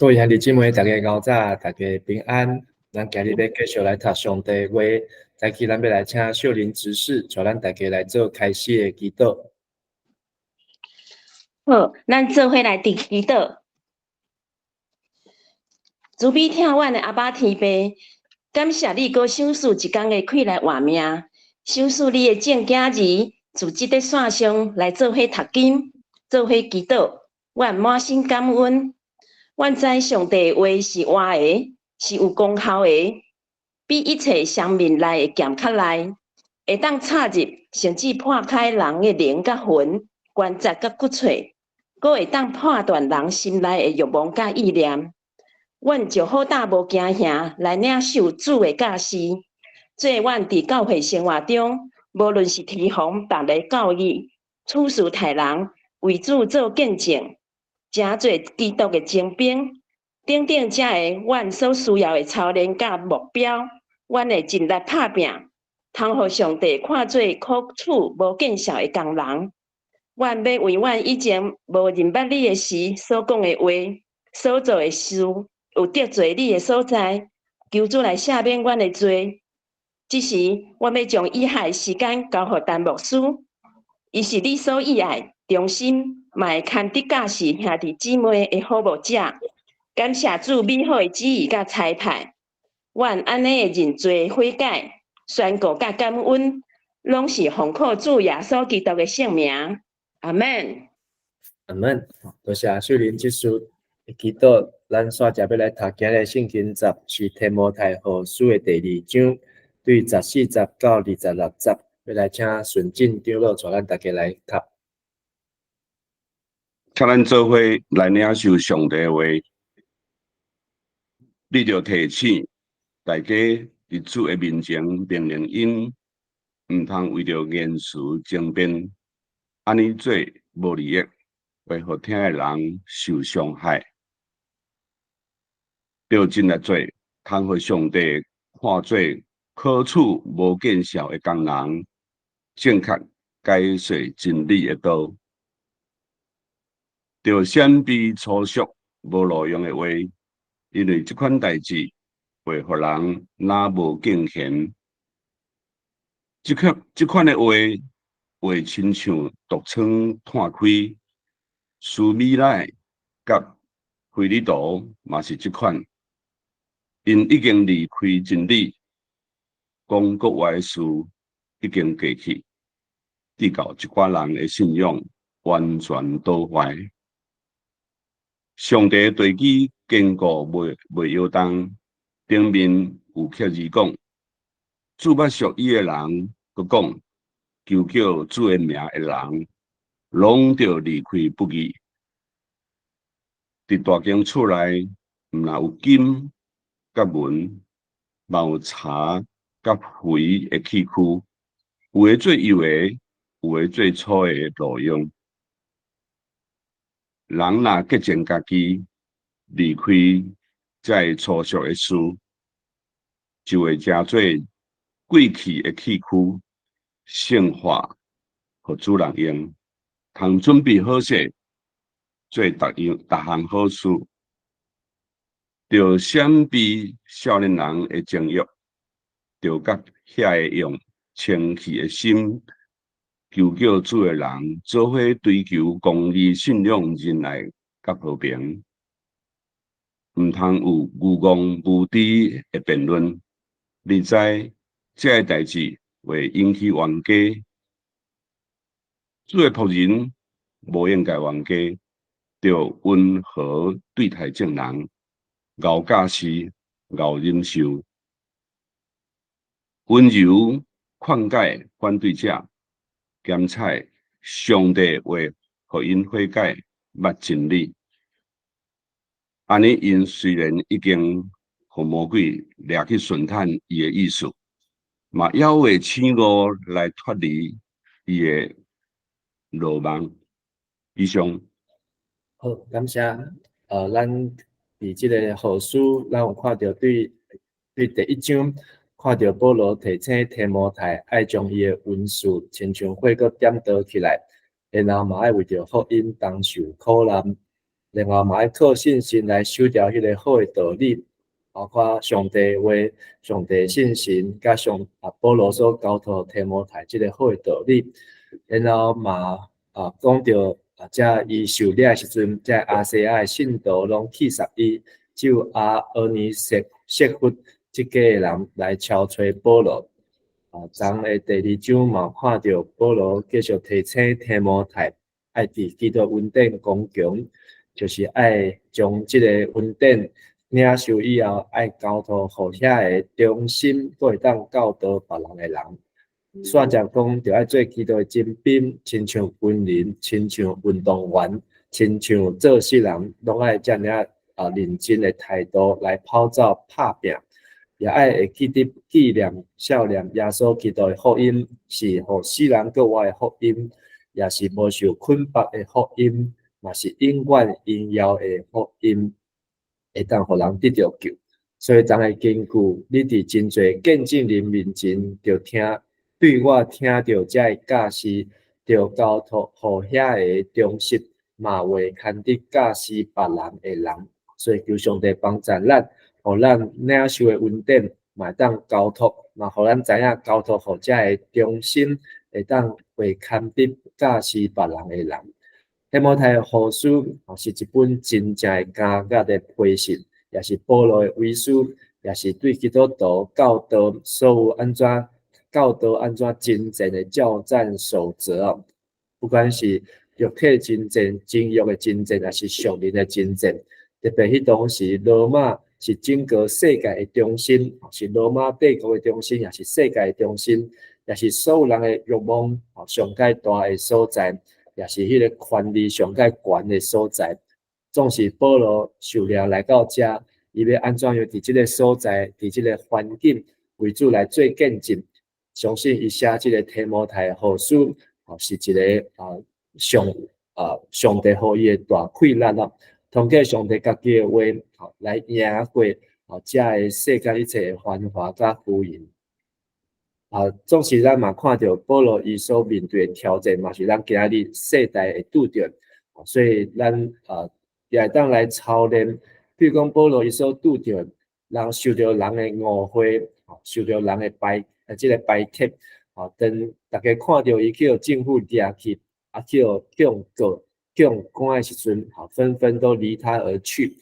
各位兄弟姊妹，大家𠢕早，大家平安。咱今日欲繼續來讀上帝話，早起咱欲來請秀玲執事，帶咱大家來做開始的祈禱。好，咱做伙來佇祈禱。慈悲疼阮的阿爸天父，感謝你閣賞賜一工的氣來活命，賞賜你的眾囝兒，自這個線上來做伙讀經，做伙祈禱，阮滿心感恩。阮知上帝話是活的，是有功效的，比一切雙面利的劍較利，會當插入，甚至破開人的靈佮魂、關節佮骨髓，閣會當判斷人心內的慾望佮意念。阮就好膽無驚嚇來領受主的教示，做阮佇教會生活中，無論是提防別个教義、處事待人、為主做見證，成做基督的精兵，等等，這个阮所需要的操練佮目標，阮會盡力拍拚，通予上帝看做可取無見笑的工人。阮欲為阮以前無認捌你的時所講的話、所做的事，有得罪你的所在，求主來赦免阮的罪。這時，我欲將以下的時間交予陳牧師，伊是你所喜愛、忠心，嘛會堪得教示兄弟姊妹的好牧者。感謝主美好的旨意佮差派，阮按呢的認罪悔改、宣告佮感恩，攏是奉靠主耶穌基督的聖名。阿們。阿們。多謝秀玲執事的祈禱。咱煞接欲來讀今日聖經節是提摩太後書的第二章，對14節到26節，欲來請順進長老帶咱大家來讀。請咱做伙來領受上帝話，你著提醒大家佇主的面前命令𪜶，毋通為著言辭爭辯，按呢做無利益，會予聽的人受傷害。著盡力做，通予上帝看做可取無見笑的工人，正確解說真理的道。著閃避粗俗無路用的話，因為這款代誌會予人腦無敬虔。這款的話，會親像毒瘡湠開，斯米乃佮腓利多嘛是這款，𪜶已經離開真理，講國外的事已經過去，直到一寡人的信仰完全倒壞。上帝地基堅固袂搖動，頂面有刻字講：主捌屬伊的人，閣講求叫主的名的人，攏著離開不義。佇大間厝內，毋但有金佮銀，嘛有柴佮肥的器具，有的做幼的，有的做粗的路用。人若潔淨家己，離開這个粗俗的事，就會成做貴氣的器具，聖化予主人用，通準備好勢，做逐樣逐項好事。著閃避少年人的情慾，著佮遐个用清氣的心求叫主的人，做伙追求公義、信仰、仁愛佮和平。毋通有愚戇無知的辯論。你知這个代誌會引起冤家。主的僕人無應該冤家，著溫和對待眾人，𠢕教示，𠢕忍受，溫柔勸解反對者，兼采上帝話，予𪜶悔改，捌真理。按呢，𪜶雖然已經予魔鬼掠去順趁伊的意思，嘛猶未醒悟來脫離伊的羅網。以上。好，感謝。咱佇這个後書，咱有看著對第一章，看著保羅提醒提摩太愛將伊的文士親像火閣點著起來，然後嘛愛為著福音當受苦難。另外嘛愛靠信心來守牢彼個好的道理，包括上帝話、上帝信心，佮上啊保羅所交託提摩太這个好的道理。然後嘛講著啊，遮伊受掠的時陣，遮亞細亞的信徒攏棄殺伊，只有阿俄尼色弗這家的人來敲揣保羅。啊，昨的第二章嘛看著保羅繼續提醒提摩太，愛佇基督恩典剛強，就是愛將這個恩典領受以後，愛交託予遐個忠心，閣會當教導別人的人。煞接講，著愛做基督的精兵，親像軍人，親像運動員，親像做事人，攏愛遮爾仔認真的態度來跑走拍拚，也愛會記得紀念少年耶穌基督的福音，是予死人閣活的福音，也是無受捆縛的福音，嘛是永遠榮耀的福音，會當予人得著救。所以，昨的根據，你佇真濟見證人面前，著聽對我聽著遮个教示，著交託予遐个忠實，嘛話堪得教示別人的人。所以求上帝幫助咱，予咱領受的恩典，嘛會當交託，嘛予咱知影交託予遮个忠心，會當話堪得教示別人的人。提摩太後書是一本真正的監獄的批信，也是保羅的遺書，也是對基督徒教導所有按怎教導按怎征戰的教戰守則。不管是肉體征戰、情欲的征戰，抑是屬靈的征戰。特別彼當時，羅馬是整個世界的中心，是羅馬帝國的中心，也是世界的中心，也是所有人的欲望上蓋大的所在，也是彼个權力上蓋懸的所在。總是保羅受掠來到遮，伊欲按怎樣佇這个所在，佇這个環境為主來做見證。相信伊寫這个提摩太後書，是一个上帝予伊的大氣力咯。通過上帝家己的話，來贏過遮个世間一切的繁華佮浮雲。總是咱嘛看著保羅伊所面對的挑戰，嘛是咱今仔日世代會拄著，所以咱也會當來操練。比如講保羅伊所拄著，人受著人的誤會，受著人的這个排斥，當大家看著伊去予政府掠去，去予告、去予關的時陣，紛紛都離他而去。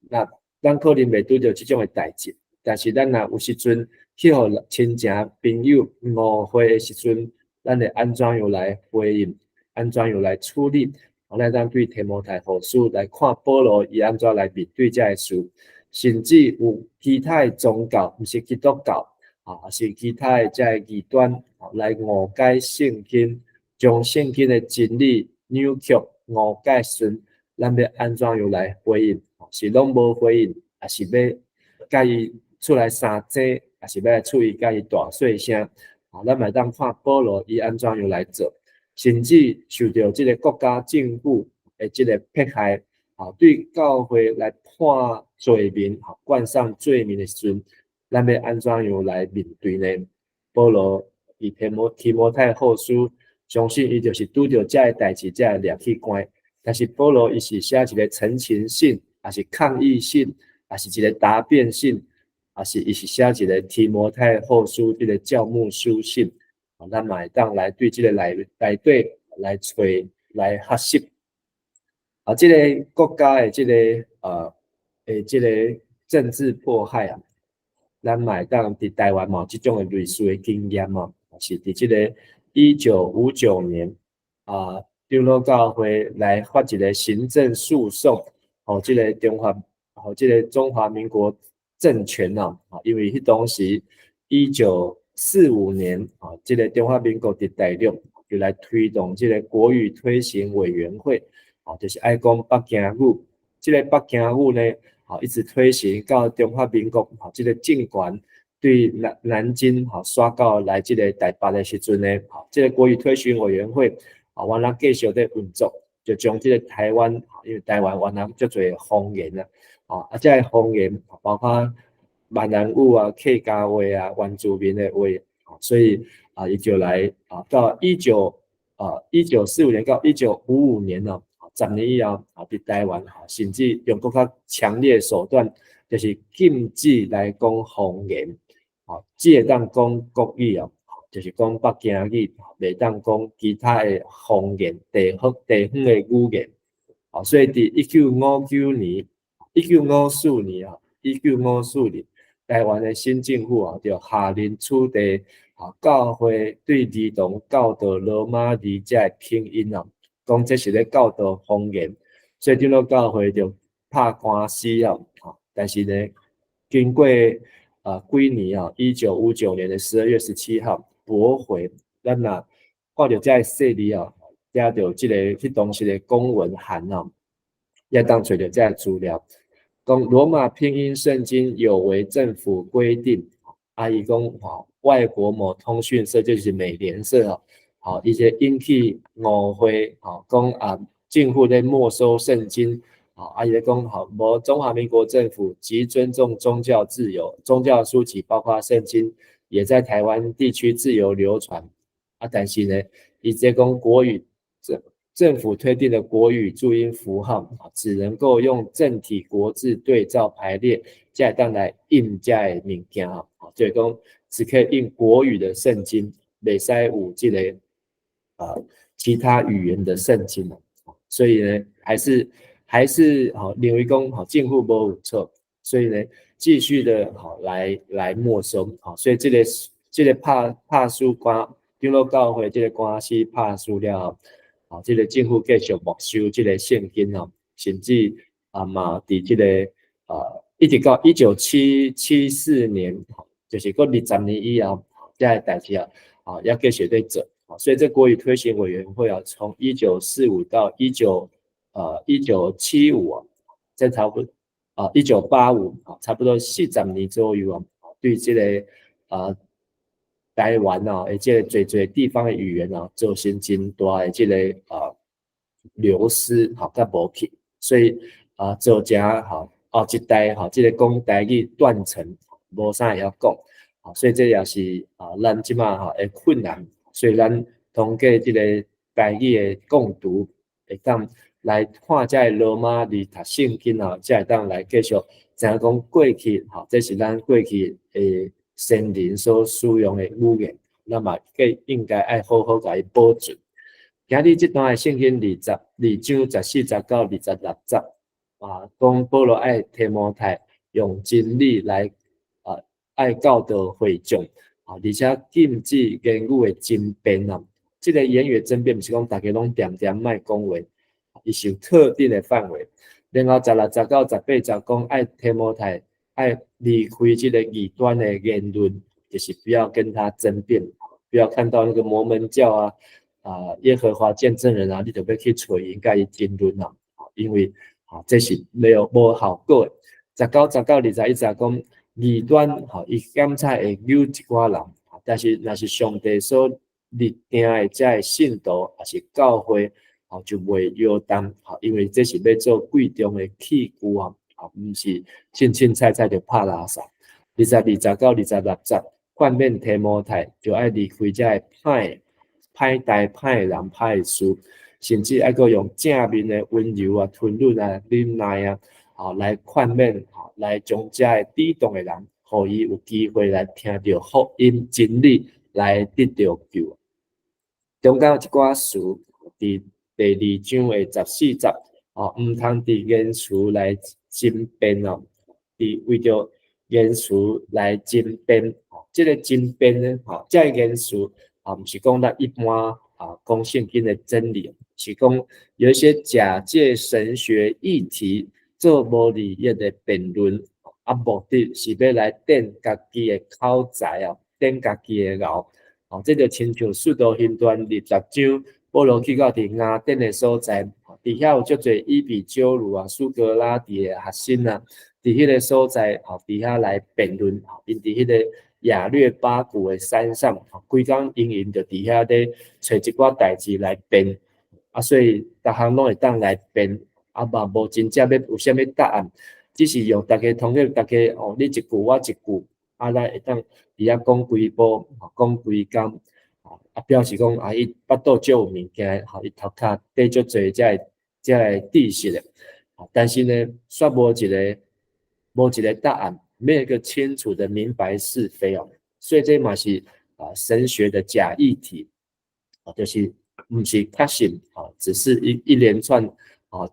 那咱可能袂拄著這種的代誌，但是咱若有時陣去予親情朋友誤會的時陣，咱會按怎樣來回應？按怎樣來處理？咱當對提摩太後書來看保羅伊按怎來面對這个事，甚至有其他的宗教，毋是基督教，是其他的這个異端，來誤解聖經，將聖經的真理扭曲誤解時，咱欲按怎樣來回應？是攏無回應，抑是欲共伊出來相爭，抑是欲來出去共伊大細聲？咱嘛會當看保羅伊按怎樣來做，甚至受著這个國家政府的這个迫害，對教會來判罪名，冠上罪名的時陣，咱欲按怎樣來面對呢？保羅佇提摩太後書，相信伊就是拄著這个代誌，才會掠去關。但是保羅伊是寫一个陳情信，抑是抗議信，抑是一个答辯信，抑是伊是寫一个提摩太後書這个教牧書信，咱嘛會當來對這个內底來揣來學習。這个國家的這个政治迫害啊，咱嘛會當佇台灣嘛有這種的類似的經驗哦，是佇這个1959年啊，長老教會來發一个行政訴訟，予這个中華民國政權啊，因為彼當時1945年啊，這个中華民國佇大陸就來推動這个國語推行委員會，就是愛講北京語，這个北京語呢，一直推行到中華民國，這个政權對南京，徙到來這个台北的時陣呢，這个國語推行委員會，原來繼續咧運作，就將這个台灣，因為台灣原來足濟方言啊，這个方言包括閩南語啊、客家話啊、原住民的話，所以伊就來到1945年到1955年呢， 10年以後啊，佇台灣吼，甚至用閣較強烈手段，就是禁止來講方言，吼，只會當講國語哦，就是講北京語，袂當講其他的方言、地方的語言。哦，所以佇1959年、一九五四年啊，一九五四年，台灣的新政府啊，就下令取締啊，教會對兒童教導羅馬字這个拼音啊，講這是咧教導方言，所以長老教會就拍官司啊，但是呢，經過啊幾年啊，1959年的12月17號駁回，咱若看著這个細字啊，寫著這個彼當時的公文函啊，也當揣著這个資料，講羅馬拼音聖經有違政府規定，啊，伊講吼，外國某通訊社就是美聯社哦，好，伊這引起誤會，吼，講啊，政府咧沒收聖經，啊，伊咧講吼，無中華民國政府極尊重宗教自由，宗教書籍包括聖經，也在台灣地區自由流傳，啊，但是呢，伊這講國語政府推定的國語注音符號，只能夠用正體國字對照排列，才會當來印這个物件啊，就是講只可以印國語的聖經，袂使有這个啊其他語言的聖經啊，所以呢，還是吼認為講吼政府無有錯，所以呢，繼續的吼來沒收，吼，所以這個拍輸官長老教會這個官司拍輸了後，啊，這個政府繼續沒收這個聖經哦，甚至啊嘛，佇這個啊，一直到1974年，就是閣20年以後，這个代誌啊，啊，猶繼續咧做，所以這國語推行委員會啊，從1945到1975啊，這差不多啊，1985啊，差不多40年左右啊，對這個啊台灣啊，而且濟濟地方的語言啊，造成真大的這個啊流失，吼，佮無去，所以啊，造成吼後一代吼，這个講台語斷層，無啥會曉講，所以這也是啊，咱這馬吼的困難，所以咱通過這個台語的共讀，會當來看這个羅馬字讀聖經啊，才會當來繼續知影講過去吼，這是咱過去的先人所使用的語言，咱嘛計應該愛好好共伊保存。今日這段的聖經22章14節到26節啊，講保羅愛提摩太用真理來啊，愛教導會眾啊，而且禁止言語的爭辯啊。這个言語爭辯，毋是講逐家攏恬恬莫講話，伊是有特定的範圍。然後16節到18節講愛提摩太愛離開這個異端的言論，就是不要跟他爭辯，不要看到那個摩門教啊、啊耶和華見證人啊，你就欲去揣𪜶共伊爭論啊，因為啊這是沒有無效果的。19節到21節講異端，吼，伊檢查會誘一寡人，但是若是上帝所立定的這个信徒，抑是教會，吼，就袂搖動，吼，因為這是欲做貴重的器具啊，吼，毋是凊凊彩彩就拍垃圾。22節到26節，勸勉提摩太就愛離開這个歹歹代、歹人、歹事，甚至愛閣用正面的溫柔啊、吞忍啊、忍耐啊，吼來勸勉，吼來將這个抵擋的人，予伊有機會來聽著福音真理，來得著救。中間有一寡詞，佇第二章的14節，吼，毋通佇言辭來爭辯哦，佇為著言辭來爭辯，吼，這个爭辯呢，吼，這个言辭啊，毋是講咱一般啊講聖經的真理，是講有一些假借神學議題做無利益的辯論，啊，目的是欲來展家己的口才哦，展家己的𠢕，哦，這就親像使徒行傳20章，保羅去到佇雅典的所在，佇遐有足濟伊比鳩魯啊、蘇格拉底的學生啊，佇彼个所在，吼，佇遐來辯論，𪜶佇彼个亞略巴古的山上，規工𪜶𪜶就佇遐咧揣一寡代誌來辯，啊，所以逐項攏會當來辯，啊嘛無真正欲有啥物答案，只是用逐家通過逐家哦，你一句我一句，啊，咱會當佇遐講規晡，講規工，啊，表示講啊，伊腹肚足有物件，吼，伊頭殼綴足濟這个這个知識的。但是呢，煞無一個答案，沒有一個清楚的明白是非哦。所以這嘛是神學的假議題啊，就是毋是確信啊，只是一連串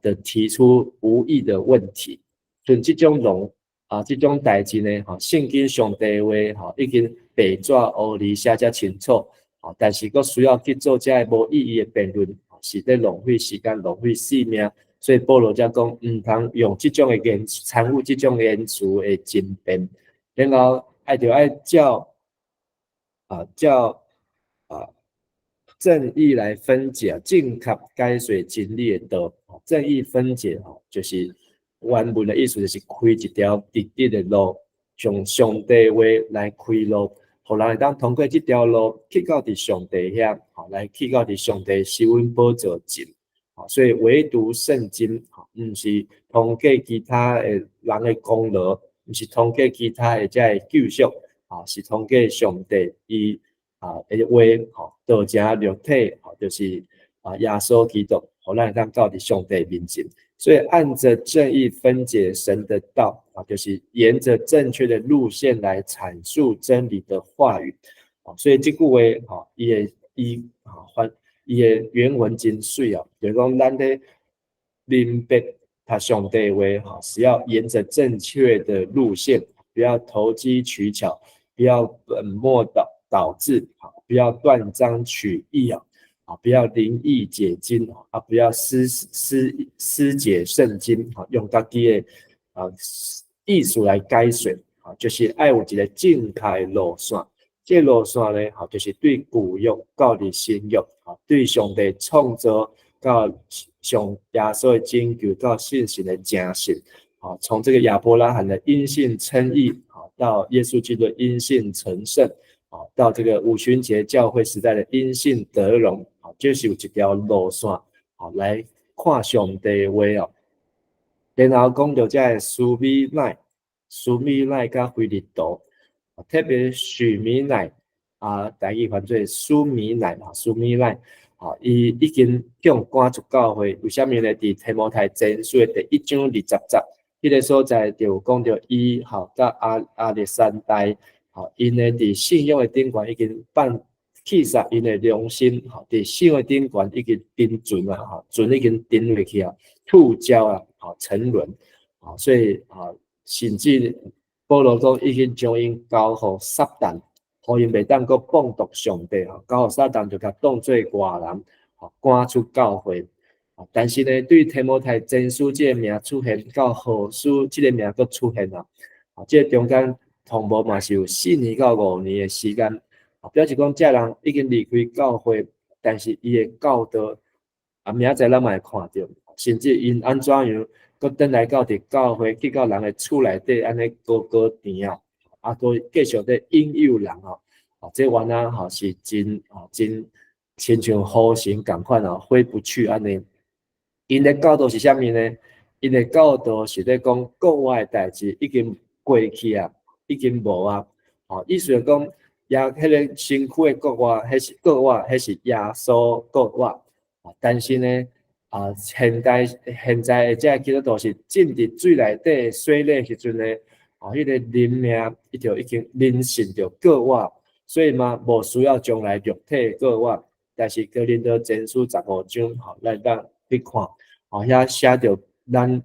的提出無意的問題。像這種攏啊，這種代誌呢，吼，聖經上帝話吼，已經白紙烏字寫遮清楚，吼，但是閣需要去做這个無意義的辯論，是咧浪費時間、浪費性命。所以保羅才講，毋通用這種的言參與這種言辭的爭辯，然後愛照正義來分解，正確解說真理的道。正義分解吼，就是原文的意思，就是開一條直直的路，從上帝話來開路，予人會當通過這條路去到佇上帝遐，吼，來去到佇上帝施恩寶座前。所以唯獨聖經，毋是通過其他的人的功勞，毋是通過其他的這个救贖，是通過上帝伊的話，吼，道成肉體，吼，就是耶穌基督，予咱會當到佇上帝面前。所以按着正義分解神的道，就是沿着正確的路線來闡述真理的話語。所以這句話，吼，伊的伊啊翻。伊的原文真媠哦，就是講咱咧明白讀上帝話，吼，是要沿着正確的路線，不要投機取巧，不要本末倒置，不要斷章取義啊，不要靈意解經啊，不要私解聖經，用家己的意思來解說，就是愛有一個正確的路線。這個路線呢，吼，就是對舊約到佇新約，吼，對上帝創造到上耶穌的拯救到信心的成聖，吼，從這個亞伯拉罕的因信稱義，吼，到耶穌基督的因信成聖，吼，到這個五旬節教會時代的因信得榮，吼，這是有一條路線，吼，來看上帝話哦。然後講到這个書米乃、書米乃佮腓利陀。特別許米乃啊，台語翻做書米乃啊，書米乃，啊，伊已經向趕出教會，為啥物呢？佇提摩太前書的第一章20節，彼个所在就有講著伊吼，佮亞歷山大，吼，𪜶呢佇信仰的頂懸已經放棄殺𪜶的良心，吼，佇信仰的頂懸已經沉船啊，吼，船已經沉落去啊，吐礁啊，吼，沉淪，啊，所以啊，甚至保羅講已經將𪜶交予撒旦，予𪜶袂當閣謗讟上帝吼，交予撒旦就共當做外人，吼，趕出教會。但是呢，對提摩太前書這个名出現，到後書這个名閣出現啊，啊，這个中間同無嘛是有4年到5年的時間，表示講這人已經離開教會，但是伊的教導啊，明仔載咱嘛會看著，甚至𪜶按怎樣，閣轉來到佇教會，去到人的厝內底，按呢高高甜啊，啊，閣繼續咧引誘人哦，啊，這原來吼是真親像火神仝款哦，揮不去按呢。𪜶的教導是啥物呢？𪜶的教導是咧講國外的代誌已經過去啊，已經無啊。吼，意思就講，耶彼个身軀的國外，彼是國外，彼是耶穌國外。但是呢，現在的這个基督徒是浸佇水內底洗禮時陣呢，啊，彼个靈命伊就已經靈性就過活，所以嘛，無需要將來肉體過活。但是哥林多前書15章，吼，咱當去看，吼，遐寫著咱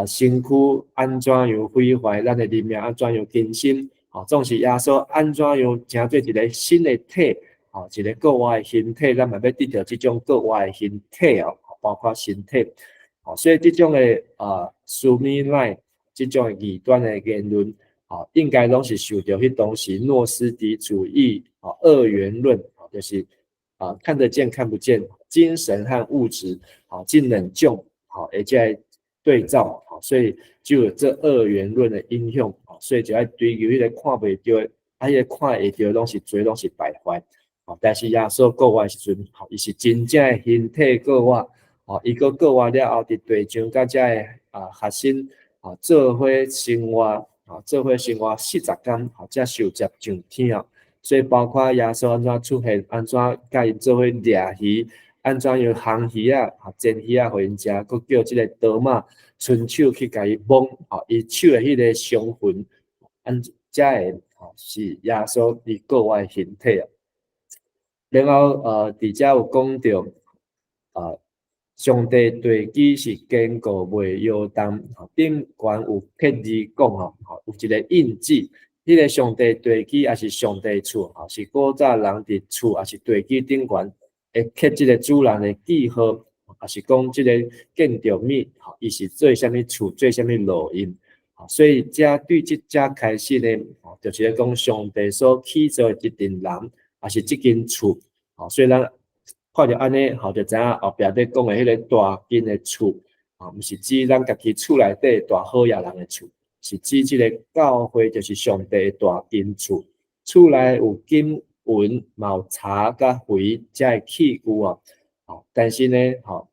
身軀按怎樣毀壞，咱的靈命按怎樣更新，吼，總是耶穌按怎樣成做一個新的體，吼，一個過活的形體，咱嘛欲得著這種過活的形體哦，包括身體，吼，所以這種的書米乃這種的異端的言論，吼，應該攏是受著彼當時諾斯底主義二元論，就是看得見看不見，精神和物質，這兩種，而且對照，所以就有這二元論的影響，所以就愛追求彼个看袂著的，啊，彼个看會著攏是罪，攏是敗壞，但是耶穌復活的時陣，伊是真正的形體復活，伊閣復活了後，佇地上佮遮个學生做伙生活40工，才受接上天哦。所以包括耶穌按怎出現，按怎佮𪜶做伙掠魚，按怎樣烘魚仔、煎魚仔予𪜶食，閣叫這个多馬伸手去共伊摸，吼，伊手的彼个傷痕，按才會吼是耶穌佇國外形體啊。然後佇遮有講著，上帝地基是堅固袂搖動，頂懸有刻字講吼，有一个印記，彼个上帝地基抑是上帝厝，吼，是古早人佇厝抑是地基頂懸會刻這个主人的記號，抑是講這个建築物，吼，伊是做啥物厝，做啥物路用，所以遮對這遮開始呢，吼，就是咧講上帝所起造的這陣人，抑是這間厝，吼，所以咱看著按呢，吼，就知影後壁咧講的彼个大間的厝，啊，毋是指咱家己厝內底大好野人的厝，是指這个教會就是上帝的大間厝，厝內有金銀、嘛有柴佮灰遮的器具啊，吼，但是呢，吼，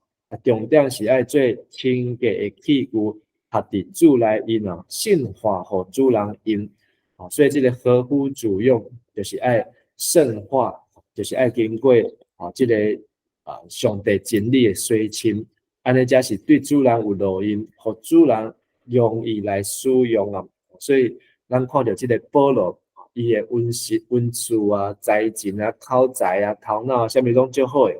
重點是愛做清潔的器具，合佇主內用啊，聖化予主人用，吼，所以這个合乎主用，就是愛聖化，就是愛經過。啊，這个上帝真理的洗清，按呢才是對主人有路用，予主人容易來使用啊。所以咱看著這个保羅，伊的文識、文字啊、才情啊、口才啊、頭腦啊，啥物攏足好的。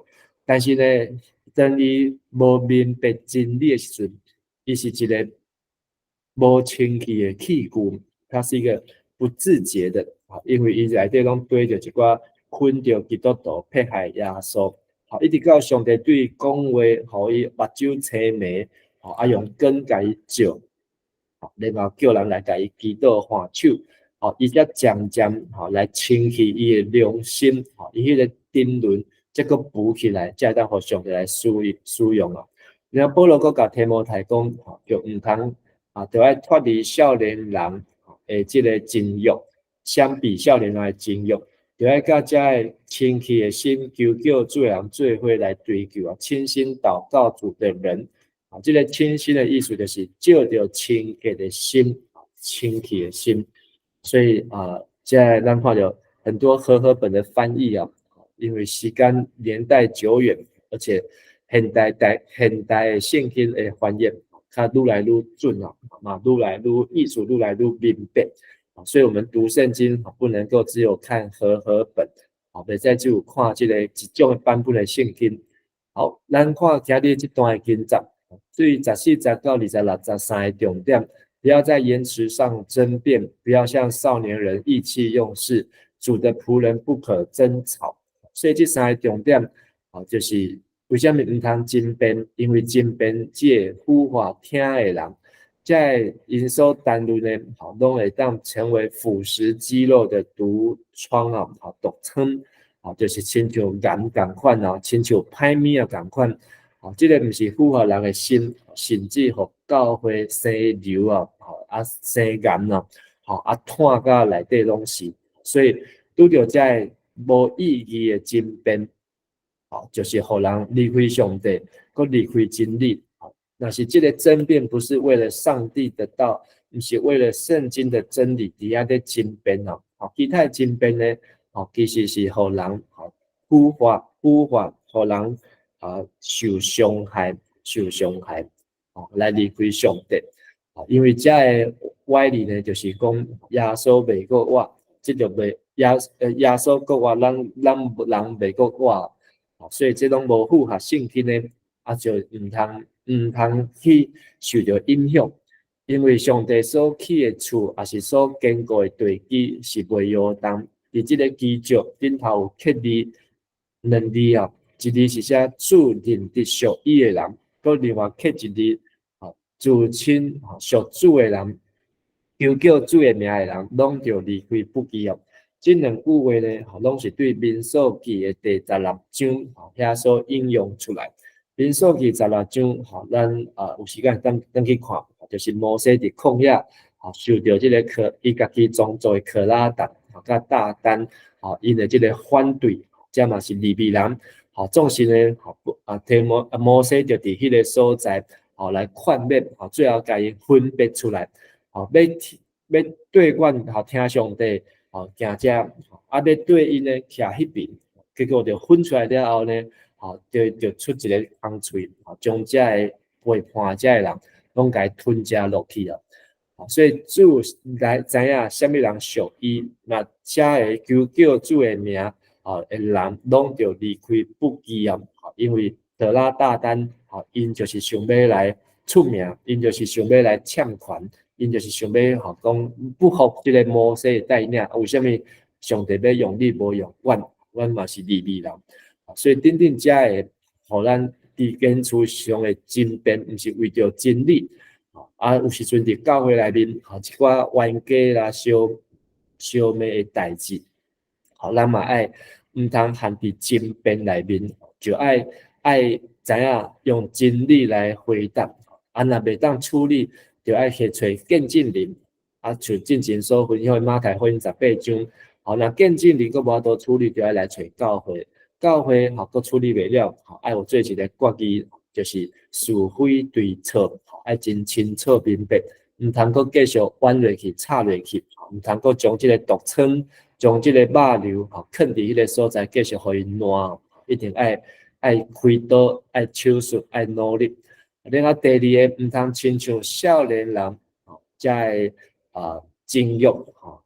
但是呢，當伊無明白真理的時陣，伊是一个無清氣的器具，它是一个不自潔的啊，因為伊內底攏堆著一寡捆著基督徒迫害耶穌，吼，一直到上帝對伊講話，予伊目睭青盲，吼，用光共伊照，然後叫人來共伊祈禱換手，吼，伊才漸漸吼來清氣伊的良心，吼，伊彼个沉淪才閣浮起來，才會當予上帝來使用使用啊。然後保羅閣共提摩太講，吼，就毋通啊，著愛脫離少年人的這个情慾，相比少年人的情慾。就愛佮遮个清氣的心，求叫主的人做伙來追求啊，傾心禱告主的人啊，這个傾心的意思就是借著清潔的心，清氣的心。所以啊，現在咱看著很多和合本的翻譯啊，因為時間年代久遠，而且現代的聖經的翻譯較愈來愈準啊，嘛愈來愈意思愈來愈明白。所以，我們讀聖經不能夠只有看和合本，啊，袂使只有看這个一種的版本的聖經。好，咱看今日這段的經節，對14節到26節三个重點，不要在言辭上爭辯，不要像少年人意氣用事，主的僕人不可爭吵。所以這三个重點，啊，就是為啥物毋通爭辯？因為爭辯只會腐化聽的人。在𪜶所談論的，吼，攏會當成為腐蝕肌肉的毒瘡啊，吼，毒瘡，吼，就是親像癌仝款啊，親像歹物仔仝款，吼，這个毋是腐化人的心，甚至予教會生瘤啊，吼，生癌啊，吼，湠甲內底攏是，所以拄著遮个無意義的爭辯，吼，就是予人離開上帝，閣離開真理。若是這个爭辯不是為了上帝的道，毋是為了聖經的真理，佇遐咧爭辯哦。吼，其他的爭辯呢，吼，其實是予人吼腐化、腐化，予人受傷害、受傷害，吼，來離開上帝。因為遮个歪理呢，就是講耶穌袂閣活，這就袂耶穌閣活，咱人袂閣活，所以這攏無符合聖經的，就毋通去受著影響，因為上帝所起的厝，抑是所堅固的地基是袂搖動。佇這个基石頂頭有刻字兩字啊，一字是寫主認得屬伊的人，閣另外刻一字，自稱屬主的人，求叫主的名的人，攏著離開不義哦。這兩句話呢，攏是對民數記的第16章遐所引用出來。民數記十六章，吼，咱有時間轉去看，就是摩西佇曠野，吼，受著這个可伊家己宗族的可拉達，吼，佮大丹，吼，𪜶的這个反對，這嘛是利未人，吼，總是呢，吼，提摩摩西就佇彼个所在，吼，來勸勉，吼，最後共𪜶分別出來，吼，欲對阮，吼，聽上帝，吼，行這，欲對𪜶呢徛彼邊，結果就分出來了後呢，吼，就出一个空喙，吼，將遮个背叛遮个人攏共吞食落去啊！所以主來知影啥物人屬伊，若遮个求叫主的名，吼的人，攏著離開不義啊！因為特拉大單，吼，𪜶就是想欲來出名，𪜶就是想欲來搶權，𪜶就是想欲吼講不服這个摩西的帶領，為啥物上帝欲用你，無用阮？阮嘛是利未人，所以等等遮个，予咱佇言辭上的爭辯，毋是為著真理。啊，有時陣佇教會內面，吼，一寡冤家啦、相相罵的代誌，吼，咱嘛愛毋通陷佇爭辯內面，就愛知影用真理來回答。啊，若袂當處理，就愛去揣見證人。啊，像進前所分享的馬太福音18章，吼，若見證人閣無法度處理，就愛來揣教會。教會吼閣處理袂了，吼，愛有做一个決議，就是是非對錯，愛真清楚明白，毋通閣繼續冤落去、吵落去，毋通閣將這个毒瘡、將這个肉瘤吼囥佇彼个所在，繼續予伊爛，一定愛開刀、愛手術、愛努力。然後第二个，毋通親像少年人，吼，才會啊情慾，吼，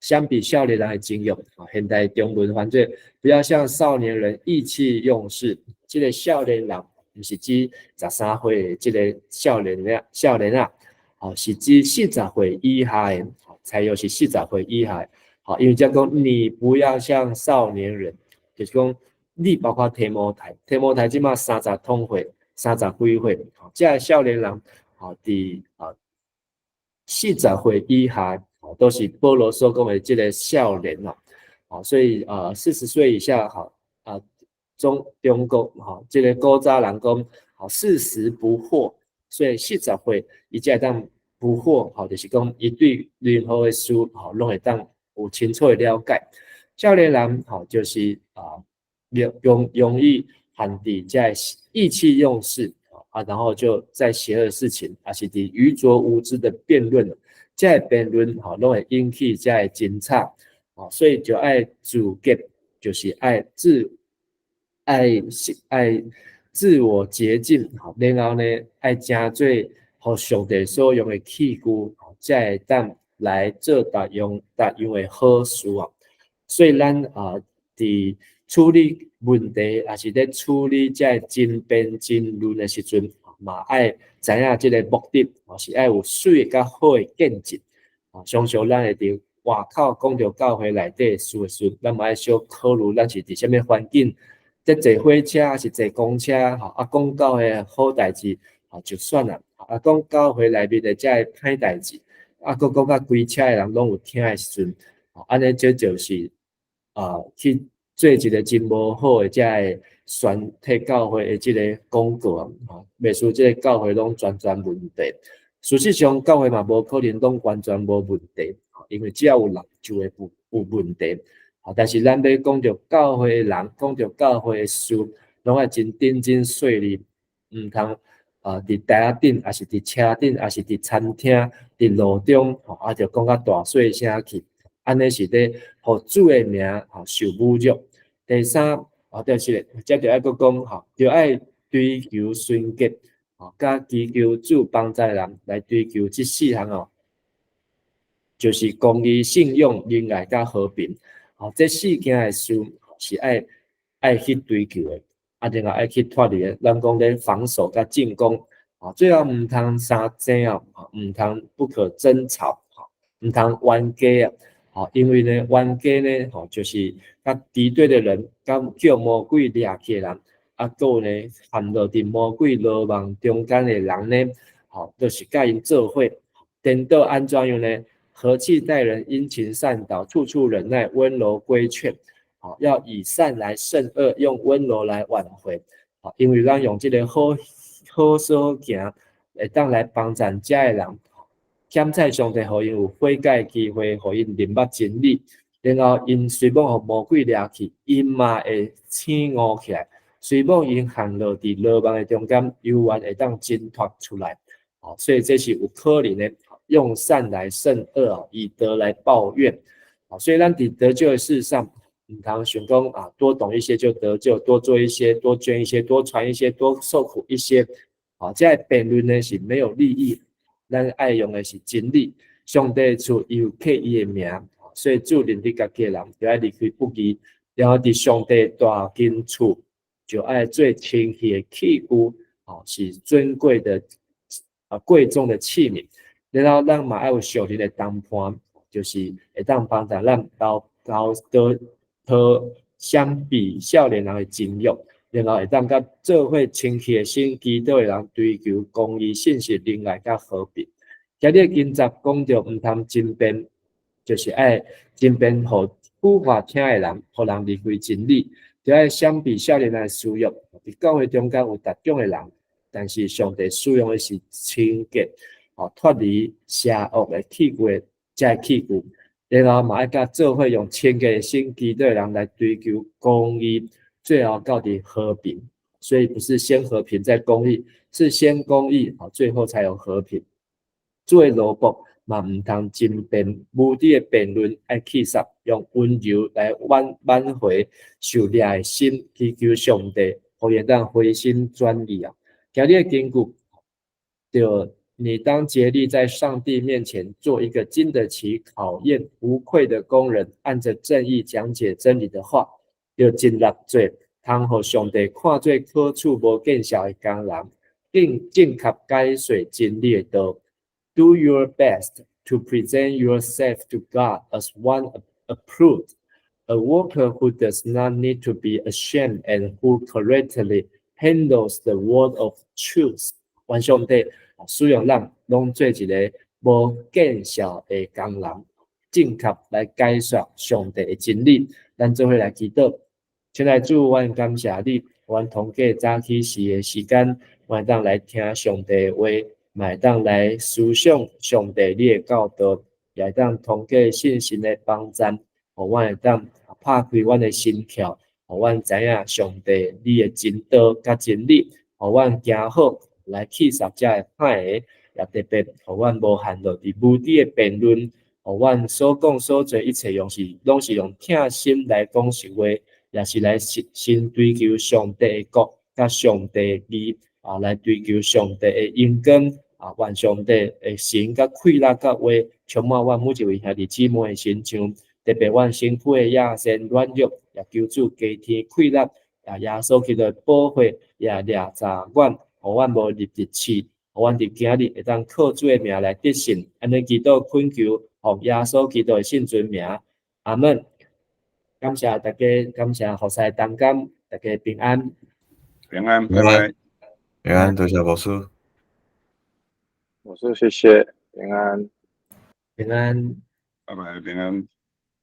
相比少年人的情慾，現代中文翻做不要像少年人意氣用事。這个少年人毋是指13歲的這个少年仔，少年仔，吼，是指四十歲以下的，才有是四十歲以下的，吼，因為這講你不要像少年人，就是講你包括提摩太，提摩太這馬三十通歲，三十幾歲，吼，這个少年人，吼，佇啊四十歲以下，吼，都是保羅所講的這个少年啦，吼，所以啊，40歲以下，吼，啊，中國吼，這个古早人講，吼，四十不惑，所以四十歲伊才會當不惑，吼，就是講伊對任何的事，吼，攏會當有清楚的了解。少年人，吼，就是啊，容易陷佇這意氣用事，啊，然後就在邪惡事情，抑是佇愚拙無知的辯論，這个辯論，吼，攏會引起這个爭吵，吼，所以就愛自潔，就是愛自我潔淨，吼，然後呢，愛成做予上帝所用的器具，才會當來做逐樣逐樣的好事啊。所以咱啊，佇處理問題，抑是咧處理這个爭辯爭論的時陣，嘛愛知影這个目的，是愛有媠佮好的見證。常常咱會佇外口講著教會內底事的時陣，咱嘛愛小考慮咱是佇啥物環境，咧坐火車抑是坐公車，吼，啊，講教會好代誌，吼，就算啦，啊，講教會內面的這个歹代誌，啊，閣講甲規車的人攏有聽的時陣，吼，按呢這就是啊，去做一个真無好的這个宣替教會的這个廣告啊，吼，袂輸這个教會攏全全問題。事實上，教會嘛無可能攏完全無問題，因為只要有人就會有問題。吼，但是咱欲講著教會的人，講著教會的事，攏愛真認真細膩，毋通啊佇台仔頂，抑是佇車頂，抑是佇餐廳，佇路中，吼，啊，就講甲大細聲去，按呢是咧，予主的名吼受侮辱。第三，哦，就是這就愛閣講吼，著愛追求純潔，吼，佮祈求主幫助人來追求這四項哦，就是公義、信仰、仁愛佮和平。吼，這四件的事是愛去追求的，啊，另外愛去脫離的。咱講咧防守佮進攻，吼，最後毋通相爭哦，毋通不可爭吵，吼，毋通冤家啊，吼，因為呢冤家呢，吼，就是佮敵對的人，佮叫魔鬼掠去的人，啊，閣有呢陷落佇魔鬼羅網中間的人呢，吼，就是佮𪜶做伙，顛倒按怎樣呢？和氣待人，殷勤善導，處處忍耐，溫柔規勸。好，要以善來勝惡，用溫柔來挽回。好，因為咱用這个好好所行，會當來幫助遮的人。檢採上帝，予𪜶有悔改機會，予𪜶認捌真理。然後𪜶雖罔予魔鬼掠去，𪜶嘛會醒悟起來。雖罔𪜶陷落佇羅網的中間，猶原會當掙脫出來。好，所以這是有可能的。用善來勝惡，以德來報怨。好，所以咱佇得救的事上，毋通想講啊，多懂一些就得救，多做一些，多捐一些，多傳一些，多受苦一些。啊，這个辯論呢是沒有利益，咱愛用的是真理。上帝厝伊有刻伊的名，所以主認得家己的人，就愛離開不義，然後佇上帝大金厝就愛做清氣的器具，哦，是尊貴的啊貴重的器皿。然後咱嘛愛有屬靈的同伴，就是會當幫助咱鬥鬥多討相比少年人的情慾，然後會當佮做伙清氣的心祈禱的人追求公義、信實、仁愛佮和平。今日經節講著毋通爭辯，就是愛爭辯予句話聽的人，予人離開真理，就愛相比少年人的私欲。佇教會中間有逐種的人，但是上帝使用的是清潔，吼脫離邪惡的器具的這个器具，然後嘛愛佮做伙用清潔的心祈禱的人來追求公義，最後到佇和平。所以不是先和平再公義，是先公義，好，最後才有和平。做奴僕嘛毋通爭辯，無知的辯論愛棄殺，用溫柔來挽回受掠的心，祈求上帝，予伊會當回心轉意啊！今日的經句，就你當竭力在上帝面前做一個經得起考驗、無愧的工人，按着正義講解真理的話，要盡力做，通予上帝看做可取無見笑的工人，並正確解說真理的道。Do your best to present yourself to God as one approved, a worker who does not need to be ashamed and who correctly handles the word of truth。願上帝使用咱，攏做一个無見笑的工人，正確來解說上帝的真理。咱做伙來祈禱，親愛主，阮感謝你，阮通過早起時的時間，阮會當來聽上帝的話，嘛會當來思想上帝你的教導，也會當通過信心的幫贊，予阮會當拍開阮的心竅，予阮知影上帝你的真道佮真理，予阮行好來棄殺這个歹的，也特別予阮無陷落佇無知的辯論，予阮所講所做一切，攏是用疼心來講實話，也是來先追求上帝的國佮上帝的義啊，來追求上帝的榮光啊，願上帝的神佮快樂佮話充滿阮每一位兄弟姊妹的身上，特別阮身軀的野心軟弱，也求主加添氣力，也耶穌基督的寶血也掠查阮，予阮無入佇試，予阮佇今日會當靠主的名來得勝。按呢祈禱懇求，奉耶穌基督的聖尊名，阿門。感謝大家，感謝服侍同工，大家平安。平安，拜拜。平安，多謝牧師。牧師，謝謝，平安。平安。拜拜，平安。